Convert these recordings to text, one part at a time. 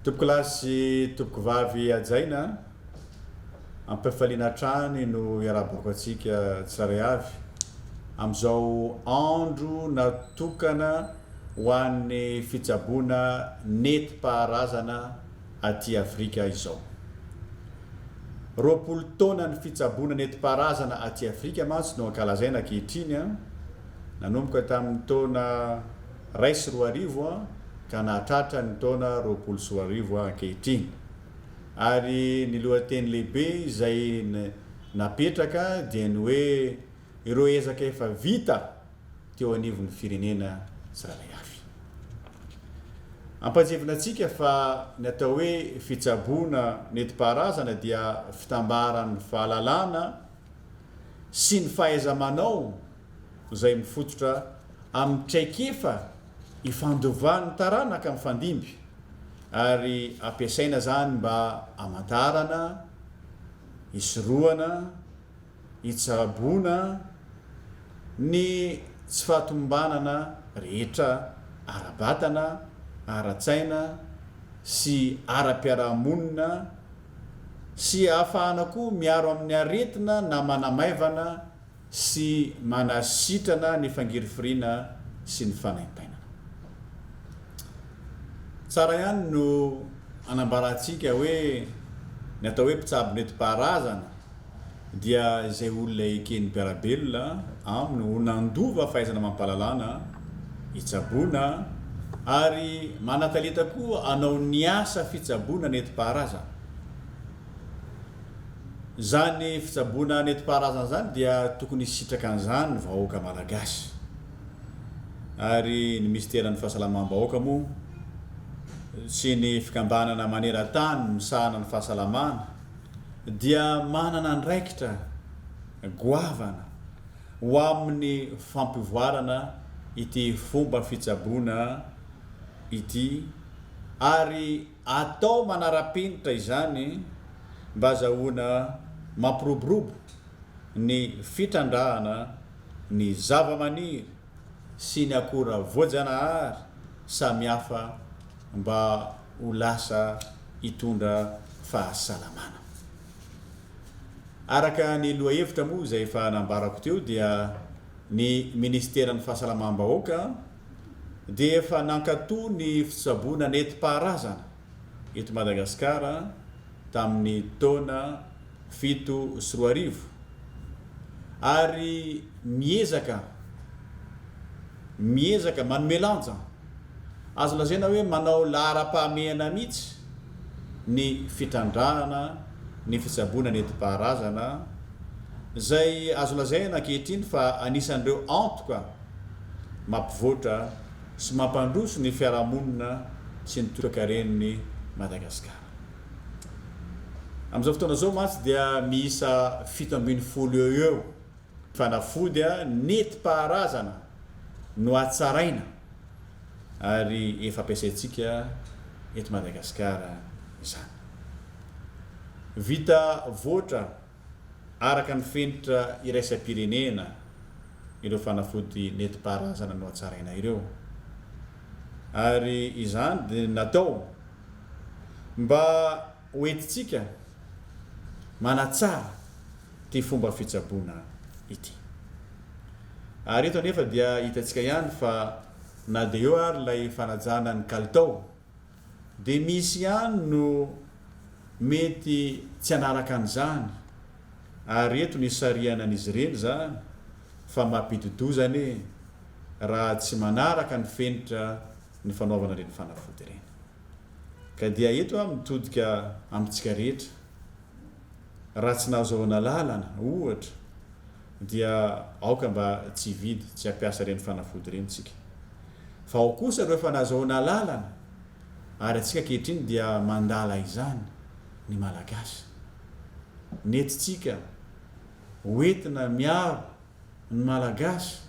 Tompokolahy sy tompokovavy hajaina, am-pifaliana hatrany no iarahabako antsika tsirairay avy amin'izao andro natokana ho an'ny fitsaboana nentim-paharazana aty Afrika izao. 20 taona ny fitsaboana nentim-paharazana aty Afrika mantsy no ankalazaina ankehitriny, nanomboka tamin'ny taona 2001 ka nahatratra ny taona 2020 ankehitriny. Ary ny lohateny lehibe izay napetraka dia ny hoe ireo ezaka efa vita teo anivon'ny firenena tsirairay avy. Ampahatsiahivina antsika fa ny atao hoe fitsaboana nentim-paharazana dia fitambaran'ny fahalalana sy ny fahaiza-manao izay mifototra amin'ny traikefa ifandovan'ny taranaka mifandimby ary ampiasaina izany mba hamantarana, hisorohana, hitsaboana ny tsy fahatomombanana rehetra ara-batana, ara-tsaina sy ara-piarahamonina sy ahafahana koa miaro amin'ny aretina na manamaivana sy manasitrana ny fangirifiriana sy ny fanaintainana. Tsara ihany no anambarantsika hoe ny atao hoe mpitsabo nentim-paharazana dia izay olona eken'ny mpiara-belona aminy ho nandova fahaizana amam-pahalalana hitsaboana ary manan-talenta koa hanao ny asa fitsaboana nentim-paharazana. Izany fitsaboana nentim-paharazana izany dia tokony hisitraka an'izany ny vahoaka malagasy. Ary ny minisiteran'ny fahasalamam-bahoaka moa sy ny fikambanana maneran-tany misahana ny fahasalamana dia manana andraikitra goavana ho amin'ny fampivoarana ity fomba fitsaboana ity ary atao manara-penitra izany mba azahoana mampiroborobo ny fitrandrahana ny zavamaniry sy ny akora voajanahary samihafa mba ho lasa hitondra fahasalamana. Araka ny lohahevitra moa izay efa nambarako teo dia ny Minisiteran'ny Fahasalamam-bahoaka dia efa nankato ny fitsaboana nentim-paharazana eto Madagasikara tamin'ny taona 2007 ary miezaka miezaka manome lanja, azo lazaina hoe manao laharam-pahamehana mihitsy ny fitrandrahana ny fitsaboana nentim-paharazana izay azo lazaina ankehitriny fa anisan'ireo antoka mampivoatra sy mampandroso ny fiarahamonina sy ny toekaren'i Madagasikara. Amin'izao fotoana izao mantsy dia miisa 17 eo eo fanafody nentim-paharazana no hatsaraina ary efa ampiasaintsika eto Madagasikara izany. Vita voatra araka ny fenitra iraisam-pirenena ireo fanafody nentim-paharazana nohatsaraina ireo ary izany dia natao mba ho entintsika manatsara ity fomba fitsaboana ity. Ary eto anefa dia hitantsika ihany fa na dia eo ary ilay fanajana ny kalitao dia misy ihany no mety tsy hanaraka an'izany ary eto no isarihana an'izy ireny izany fa mampidi-doza anie raha tsy manaraka ny fenitra ny fanaovana ireny fanafody ireny. Ka dia eto aho mitodika amintsika rehetra, raha tsy nahazoana lalana, ohatra, dia aoka mba tsy hividy, tsy hampiasa ireny fanafody ireny isika. Fa ao kosa ireo efa nahazoana lalana, ary antsika ankehitriny dia mandala izany ny Malagasy. Nentintsika hoentina miaro ny Malagasy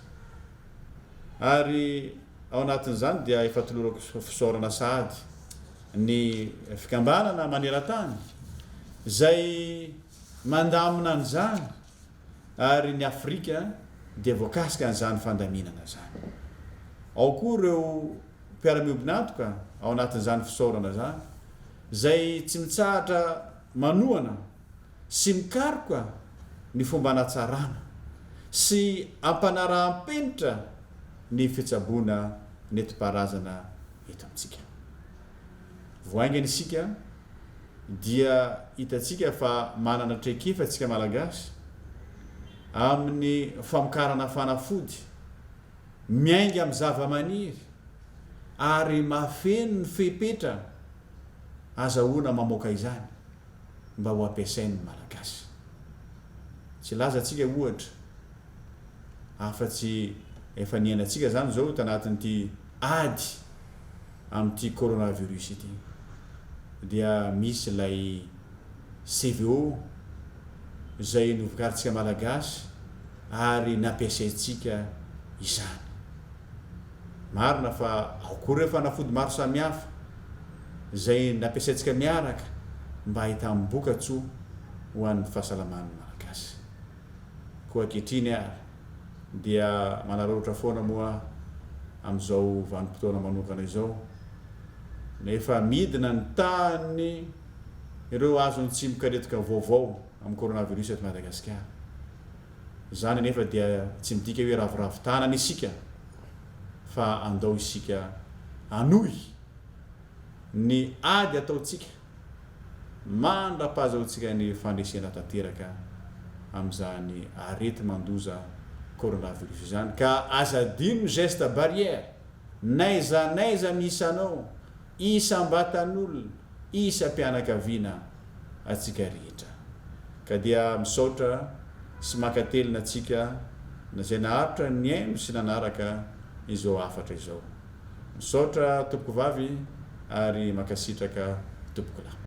ary ao anatin'izany dia efa tolorako fisaorana sahady ny fikambanana maneran-tany izay mandamina an'izany ary ny Afrika dia voakasika an'izany fandaminana izany. Ao koa ireo mpiara-miombon'antoka ao anatin'izany fisaorana izany. izay tsy mitsahatra manohana sy mikaroka ny fomba hanatsarana sy hampanaraham-penitra ny fitsaboana nentim-paharazana eto amintsika. Vao haingana isika dia hitantsika fa manana traikefa isika Malagasy amin'ny famokarana fanafody miainga amin'ny zavamaniry ary mahafeno ny fepetra azahoana mamoaka izany mba ho ampiasain'ny Malagasy. Tsy hilaza antsika ohatra afa-tsy efa niainantsika izany izao tanatin'ity ady amin'ity coronavirus ity dia misy ilay CVO izay novokarintsika Malagasy ary nampiasaintsika izany. Marina fa ao koa ireo fanafody maro samihafa izay nampiasaintsika miaraka mba hahitam-bokatsoa ho an'ny fahasalaman'ny Malagasy. Koa ankehitriny ary dia manararaotra foana moa amin'izao vanim-potoana manokana izao nefa midina ny tahan'ny ireo azon'ny tsimokaretika vaovao amin'ny coronavirus eto Madagasikara. Izany anefa dia tsy midika hoe ravoravo tanana isika fa andao isika hanohy ny ady ataontsika mandra-pahazahoantsika ny fandresena tanteraka amin'izany areti-mandoza coronavirus izany ka aza adino ny geste barrière n'aiza n'aiza misy anao isam-batan'olona isam-pianakaviana antsika rehetra. Ka dia misaotra sy mankatelina antsika izay naharitra nihaino sy nanaraka izao hafatra izao. Misaotra tompoko vavy ary mankasitraka tompoko lahy.